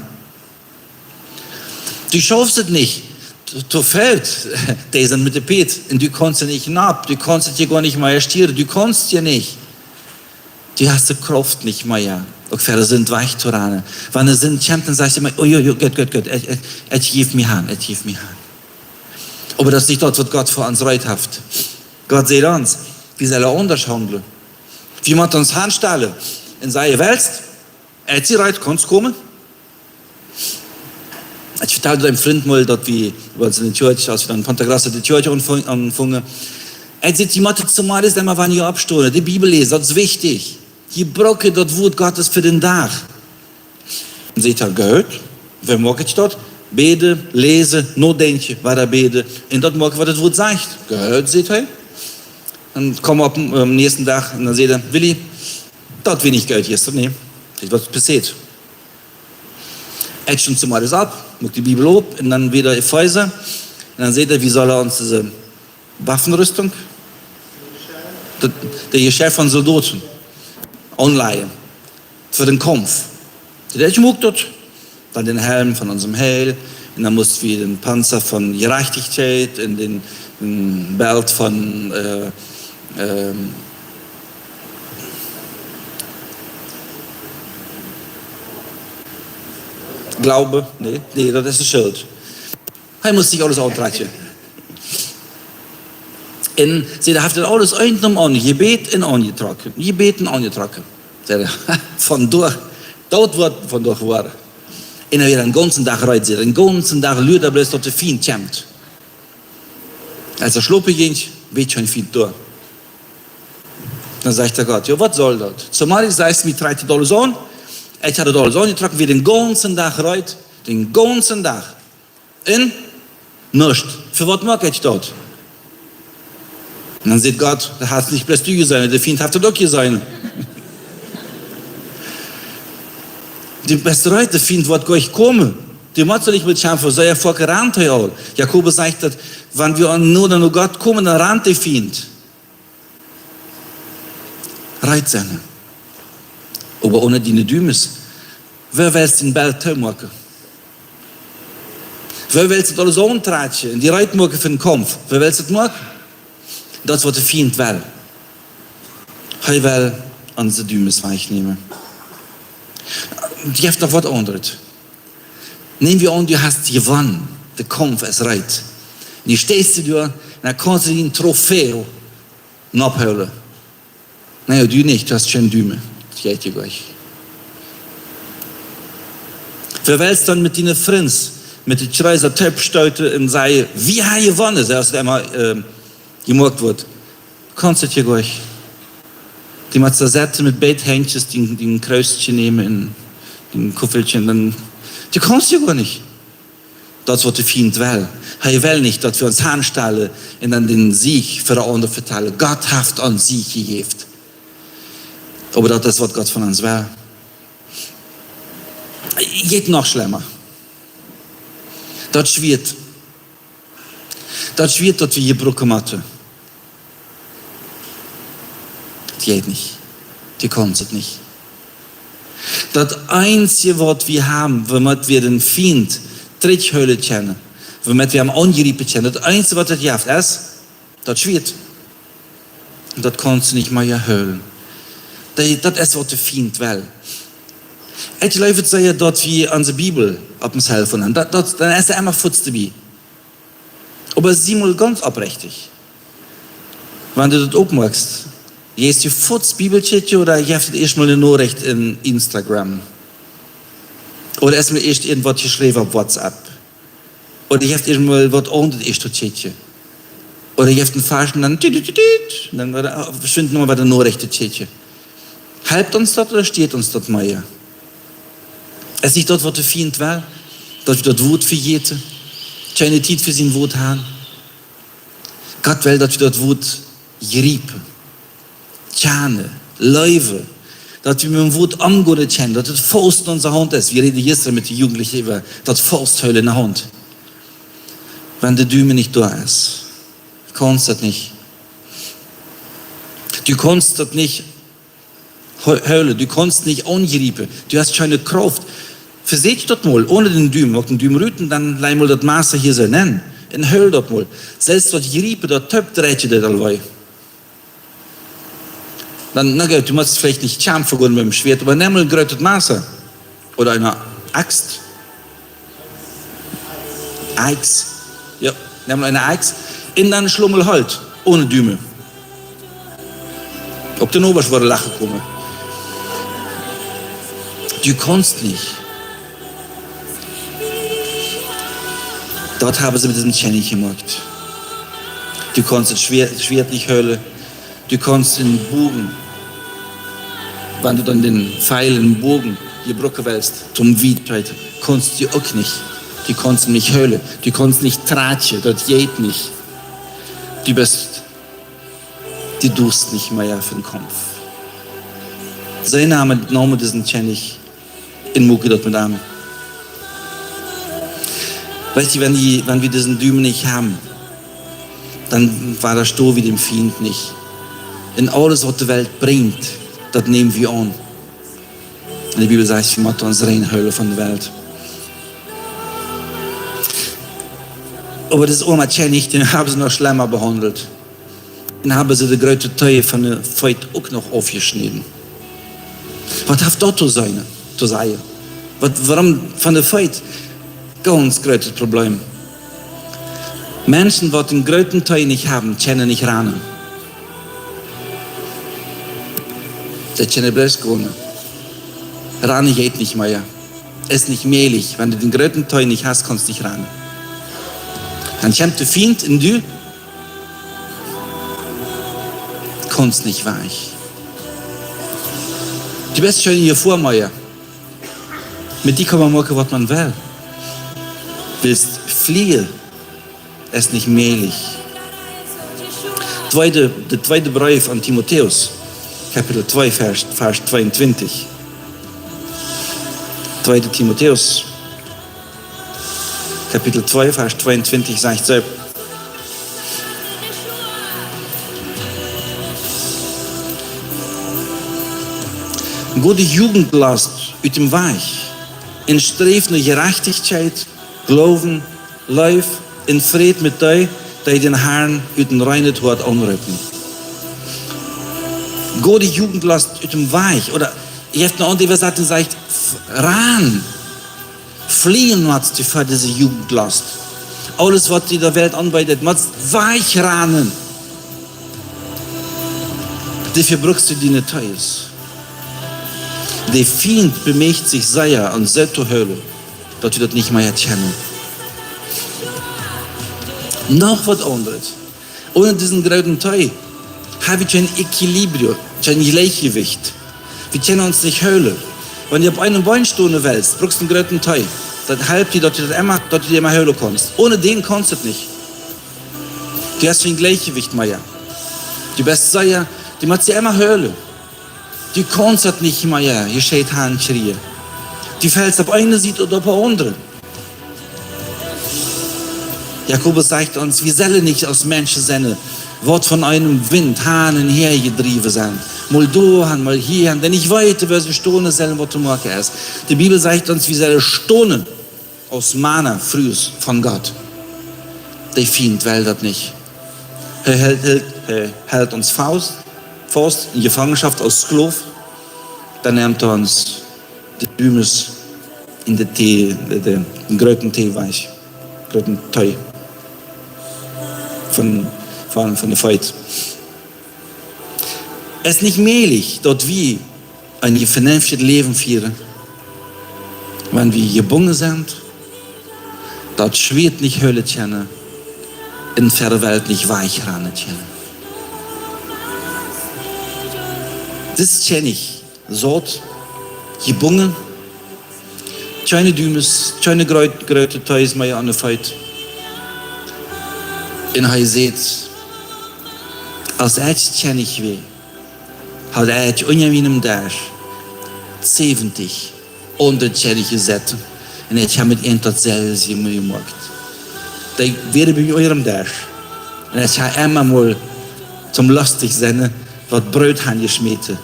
Du schaufst et nich. To, to Feld, dee sent met de Pieet. Un du kaust et nich nopp. Du kaust et je goanich mea stieren. Du kaust je nich. Du hast de Krauft nich mea, uk fa de Sind wajchtoranen. Wan de Sind kjemt, dan sajchst du emma: "Oh jo, jo, goot, goot, goot. Ekj, ekj, ekj jeef mie han, ekj jeef mie han." Oba daut es nich daut, waut Gott fa ons reed haft. Gott sajcht ons, wie sellen aundasch haundlen. Wie motten ons aunstalen. Un sajen: "Wellst? Ekj sie reed, kaust komen." Ekj vetald eenen Frint mol, daut wie, aus wie en de Kjoakj, aus wie dan en Ponta Grossa de Kjoakj aunfung-, aunfungen, ekj säd: "Jie motten zemorjes emma, wan jie oppstonen, de Bibel läsen, daut es wichtich. Jie brucken daut Wuat Gottes fa dän Dach." Un säd hee: "Goot, woo moak ekj daut?" Bäden, läsen, nodenkjen, wada bäden. Un daut moaken, waut daut Wuat sajcht. "Goot," säd hee. Dan kjeem hee opp, aum näakjsten Dach un dan säd hee: "Willy, daut wia nich goot jistren, nä. Dit es waut passieet." Ekj stunt zemorjes opp, muak de Bibel op un dan wada Efeesa. Un dan säd hee, wie sellen ons dise Waffenrüstung, daut, daut Jeschäft von Soldoten aunläajen fa dän Kaumf. Daut es, muak daut. Dan dän Helm von onsem Heil. Un dan musten wie dän Panza von Jerajchtichkjeit un dän, dän Belt von, äh, ähm, Gloowen. Nä, nä, daut es de Schilt. Hee must sikj aules auntrakjen. Un see, dee haft daut aules eent nom aundren, jebät un aunjetrocken, jebät un aunjetrocken. See, vondoag, daut woat vondoag woaren. Un dan wia dän gaunzen Dach reed, see, dän gaunzen Dach luad hee bloos, daut de Fient kjemt. Aus hee schlopen jinkj, wia kjeen Fient doa. Dan sajcht hee: "Gott, jo, waut saul daut?" Zemorjes, ekj mie trakjt daut aules aun. Ekj haud daut aules aunjetrocken, wia dän gaunzen Dach reed, dän gaunzen Dach. Un nuscht. Fa waut moak ekj daut? Un dan sajcht Gott: "Daut hast nich bloos du jeseenen, de Fient haft daut uk jeseenen." Du best reed, de Fient woat jlikj komen. Du motst nich met kjamfen, soo foaken rant hee aul. Jakobus sajcht daut, wan wie no, no Gott komen, dan rant de Fient. Reed sennen. Oba onen diene Dumes. Woo wellst dän Belt toomoaken? Woo wellst daut aules auntrakjen un die reed moaken fa dän Kaumf? Woo wellst daut moaken? Daut es, waut de Fient well. Hee well onse Dumes wajchnämen. Jeft noch waut aundret. Nemm wie aun, du hast jewonnen. De Kaumf es reed. Un nu steist du doa, un dan kaust du dien Trofäa nopp hoolen. Nä, du nich, du hast kjeene Dume. Daut jeit die jlikj. Woo wellst dan met diene Frinds, met de Kjreis toop stoten un sajen: "Wie haben jewonnen", soo aus daut emma, ähm, jemoakt woat? Kaust daut jlikj. Du motst doa setten met beid Henj, dien, dien Kruustje nämen un dien Kuffeltje, dan, du kaust jlikj nich. Daut es, waut de Fient well. Hee well nich, daut wie ons aunstalen un dan dän Sieg fa de aundre vetalen. Gott haft ons Sieg jejäft. Oba daut es, waut Gott von ons well. Jeit noch schlemma. Daut Schwieet. Daut Schwieet, daut wie jebruken motten. Daut jeit nich. Du kaust daut nich. Daut eensje, waut wie haben, woomet wie dän Fient trigjhoolen kjennen, woomet wie am aungriepen kjennen, daut eensje, waut et jeft, es daut Schwieet. Daut kaust du nich mea hoolen. Daut, daut es, waut de Fient well. Ekj jleew, et es sea, daut wie onse Bibel opp ons Cellphone haben. Daut, daut, dan es hee emma fuaz doabie. Oba sie mol gaunz oprechtich. Wan du daut opmoakst, jeit die fuaz Bibel kjikjen ooda jeft et ieescht mol eene Norecht en Instagram? Ooda es mie ieescht irjentwaut jeschräwen opp WhatsApp? Ooda jeft et ieescht mol waut aundret ieescht to kjikjen? Ooda jeft et een Varsch un dan tüt, tüt, tüt, tüt, dan wada, ah, veschwinjt noch mol bie de Norechten kjikjen. Halpt ons daut ooda stieet ons daut mea? Es nich daut, waut de Fient well? Daut wie daut Wuat vejäten? Kjeene Tiet fa sien Wuat haben? Gott well, daut wie daut Wuat jriepen, kjanen, leewen. Daut wie met däm Wuat omgonen kjennen, daut et faust en onse Haunt es. Wie räden jistren met de Jugendliche äwa daut Fausthoolen enne Haunt. Wan de Dume nich doa es, kaust daut nich. Du kaust daut nich hoo-, hoolen. Du kaust nich aungriepen. Du hast kjeene Krauft. Vesieekj daut mol, onen dän Dume. Moak dän Dume rut un dan laj mol daut Massa hia soo nenn. Un hool daut mol. Selfst daut Jriepen, daut Toop, dreit die daut aul wee. Dan, na goot, du motst veleicht nich kjamfen gonen met däm Schwieet, oba nemm mol een grootet Massa. Ooda eene Akjst. Akjst. Jo. Nemm eene Axt un dan Schlummel Holt, one Dumen. Uk de Nobasch woaren lachen komen. Du kaust nich. Daut haben see met disen Kjennich jemoakt. Du kaust daut Schwieet, Schwieet nich hoolen. Du kaust dän Bogen, wan du dan dän Peel em Bogen jebrucken west, toom wiet scheeten, kaust du uk nich. Du kaust am nich hoolen. Du kaust nich trakjen, daut jeit nich. Du best, du deist nich mea fa dän Kaumf. See neemen, neemen disen Kjennich un moaken daut met am. Weetst du, wan wie, wan wie disen Dumen nich haben, dan wadastonen wie däm Fient nich. Un aules, waut de Welt brinjt, daut näm wie aun. Un de Bibel sajcht, wie motten ons rein hoolen von de Welt. Oba dis oama Kjennich, dän haben see noch schlemma behaundelt. Un haben see de groote Tee von de Feet uk noch aufjeschnäden. Waut haft daut to sennen, to sajen? Waut, wuarom von de Feet? Gaunz grootet Problem. Menschen, waut dän grooten Tee nich haben, kjennen nich ranen. Dee kjennen bloos gonen. Ranen jeit nich mea. Es nich mäajlich. Wan du dän grooten Tee nich hast, kaust nich ranen. Dan kjemt de Fient un du kaust nich wajch. Du best scheen hia ver mie. Met die kaun maun moaken, waut maun well. West flieen, es nich mäajlich. Tweede, de tweede Breef aun Timotäus, Kapitel twee, Varsch, Varsch tweeuntwintich. Tweede Timotäus, Kapitel twee, Varsch tweeuntwintich sajcht soo: Go de Jugendlost ut däm Wajch un sträw no Jerajchtichkjeit, Gloowen, Leew un Fräd met dee, dee dän Harn ut een reinet Hoat aunroopen. Go de Jugendlost ut däm Wajch. Ooda, jie haben eene aundre Äwasatunk, sajcht, f-, ran. Flieen, waut du ver dise Jugendlost. Aules, waut die de Welt aunbiedt, motst wajchranen. Doafäa brukst du diene Tees. De Fient bemieet sikj sea, ons soo to hoolen, daut wie daut nich mea kjennen. Noch waut aundret. Onen disen grooten Tee hab wie kjeen Equilibrio, kjeen Jleichjewicht. Wie kjennen ons nich hoolen. Wan du opp eenem Been stonen west, brukst dän grooten Tee. Daut halpt die, daut du daut emma, daut du die emma hoolen kaust. Onen dän kaust du daut nich. Du hast kjeen Jleichjewicht mea. Du best sea, du motst die emma hoolen. Du kaust daut nich mea, jescheit han kjrieen. Du fällst opp eene Sied ooda opp de aundre. Jakobus sajcht ons, wie sellen nich aus Menschen sennen, waut von eenem Wint han un häa jedräwen sent. Mol doahan, mol hiahan, dan nich weeten, woo see stonen sellen, waut to moaken es. De Bibel sajcht ons, wie sellen stonen aus Mana, Frues von Gott. De Fient well daut nich. Hee helt, helt, hee helt ons faust, faust en Jefangenschoft aus Sklow. Dan nemt hee ons de Dumes en de Tee, de, de, dän grooten Tee wajch. Grooten Tee. Von, von, von de Feet. Es nich mäajlich, daut wie een vernenftjet Läwen fieren, wan wie jebungen sent, daut Schwieet nich hoolen kjennen un ver de Welt nich wajchranen kjennen. Dis Kjennich saut jebungen, kjeene Dumes, kjeene groot-, groote Tees mea aun de Feet. Un hee säd: Aus ekj Kjennich wia, haud ekj unja mienem Desch säwentich aundre Kjenniche seten. Un ekj hab met an daut selwje jemoakt. Dee wieren bie mie unja däm Desch. Un ekj hab emma mol toom lostich sennen waut Broot hanjeschmäten.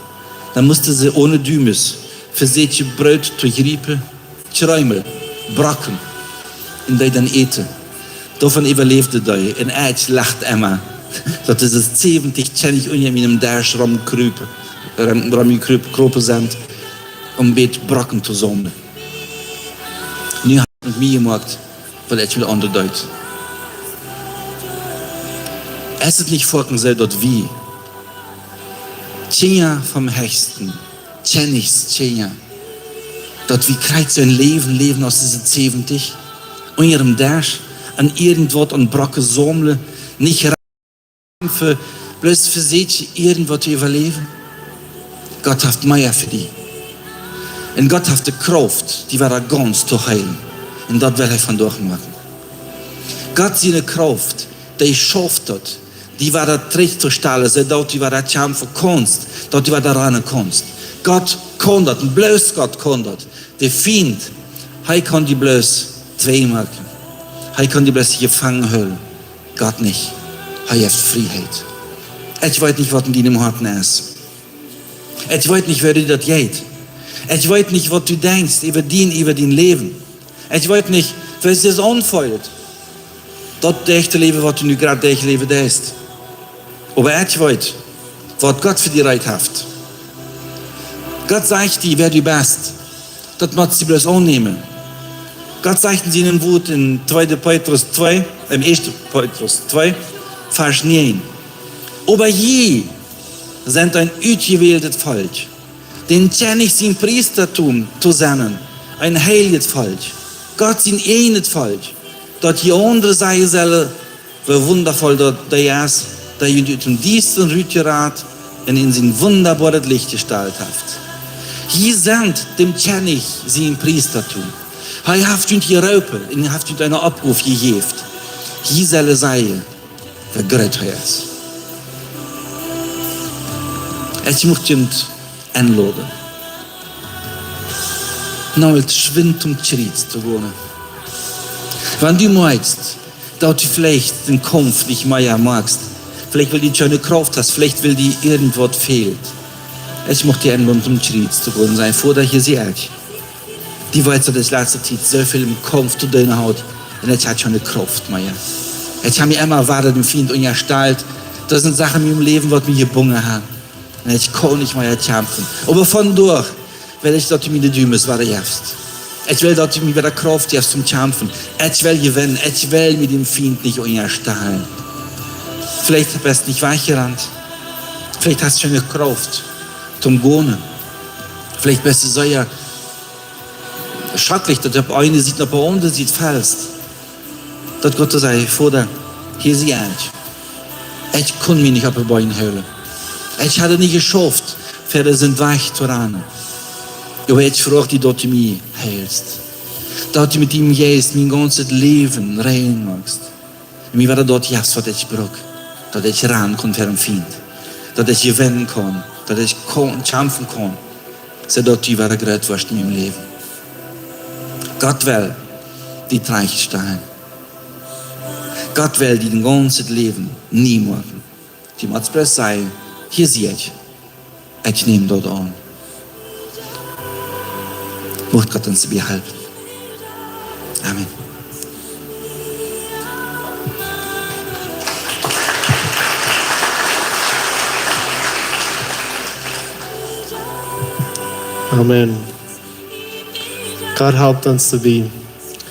Dan musten see one Dumes fa sikj Broot to jriepen, Kjreemel, Brocken, un dee dan äten. Doavon äwaläwden dee, un ekj lacht emma, daut dise säwentich Kjennich unja mienem Desch romkrupen, rom, romjekrupen, kropen sent, om bät Brocken to saumlen. Nu hab ekj met mie jemoakt, waut ekj met aundre deed. Es et nich foaken soo, daut wie Kjinja vom Hechsten, Kjennichs Kjinja, daut wie krakjt soo een Läwen läwen aus dise säwentich, unja däm Desch, aun irjentwaut aun Brocken saumlen, nich fa, bloos fa sikj irjentwaut to äwaläwen. Gott haft mea fa die. Un Gott haft de Krauft, die wada gaunz to heelen. Un daut well hee vondoag moaken. Gott siene Krauft, dee schauft daut, die wada trigj to stalen, soo daut du wada kjamfen kaust, daut du wada rannen kaust. Gott kaun daut, un bloos Gott kaun daut. De Fient, hee kaun die bloos twei moaken. Hee kaun die bloos jefangen hoolen. Gott nich. Hee haft Frieheit. Ekj weet nich, waut en dienem Hoaten es. Ekj weet nich, woo die daut jeit. Ekj weet nich, waut du denkjst äwa dien, äwa dien Läwen. Ekj weet nich, woo et sikj aunfeelt, daut derchtoläwen, waut du nu jrod derchläwen deist. Oba ekj weet, waut Gott fa die reed haft. Gott sajcht die, wäa du best. Daut motst du bloos aunnämen. Gott sajcht en sienem Wuat en tweede Petrus twee, em ieeschte Petrus twee, Varsch näajen: Oba jie sent een utjewältet Volkj, dän Kjennich sien Priestatum to sennen, een heiljet Volkj, Gott sien ieejnet Volkj, daut jie aundre sajen sellen, woo wundavoll daut dee es, dee junt ut däm Diestren rutjerat un en sien wundaboaret Licht jestalt haft. Jie sent däm Kjennich sien Priestatum. Hee haft junt jeroopen un haft junt eene Oppgow jejäft. Jie sellen sajen, woo groot hee es. Ekj mucht junt enloden, nu aul schwind toom Kjriez to gonen. Wan du moakjst, daut du veleicht dän Kaumf nich mea moakst, veleicht wiels du kjeene Krauft hast, veleicht wiels die irjentwaut fält, ekj mucht die enloden, toom Kjriez to gonen, sajen: Voda, hia sie ekj. Du weetst, daut ekj latste Tiet soo väl em Kaumf to doonen haud, un ekj haud kjeene Krauft mea. Ekj hab mie emma wada däm Fient unjastalt. Doa sent Sachen en mien Läwen, waut mie jebungen haben. Un ekj kaun nich mea kjamfen. Oba vondoag well ekj, daut du mie de Dooms wada jefst. Ekj well, daut du mie wada Krauft jefst toom kjamfen. Ekj well jewennen. Ekj well mie däm Fient nich unjastalen. Veleicht best du nich wajchjerant. Veleicht hast du kjeene Krauft toom gonen. Veleicht best du sea schrakjlich, daut du opp eene Sied un opp de aundre Sied fellst. Daut Gott sajcht: Voda, hia sie ekj. Ekj kunn mie nich opp de Been hoolen. Ekj haud nich jeschauft, fa disen Wajch to rannen. Oba ekj froag die, daut du mie heelst. Daut du met dien Jeist mien gaunzet Läwen rein moakst. Un mie wada daut jefst, waut ekj bruck, daut ekj rannen kaun ver dän Fient, daut ekj jewennen kaun, daut ekj kaun, kjamfen kaun, soo daut du wada groot woascht en mien Läwen. Gott well die trajchtstalen. Gott well die dien gaunzet Läwen nie moaken. Du motst bloos sajen: Hia sie ekj. Ekj näm daut aun. Mucht Gott ons bie halpen. Amen. Amen. Gott halpt ons bie.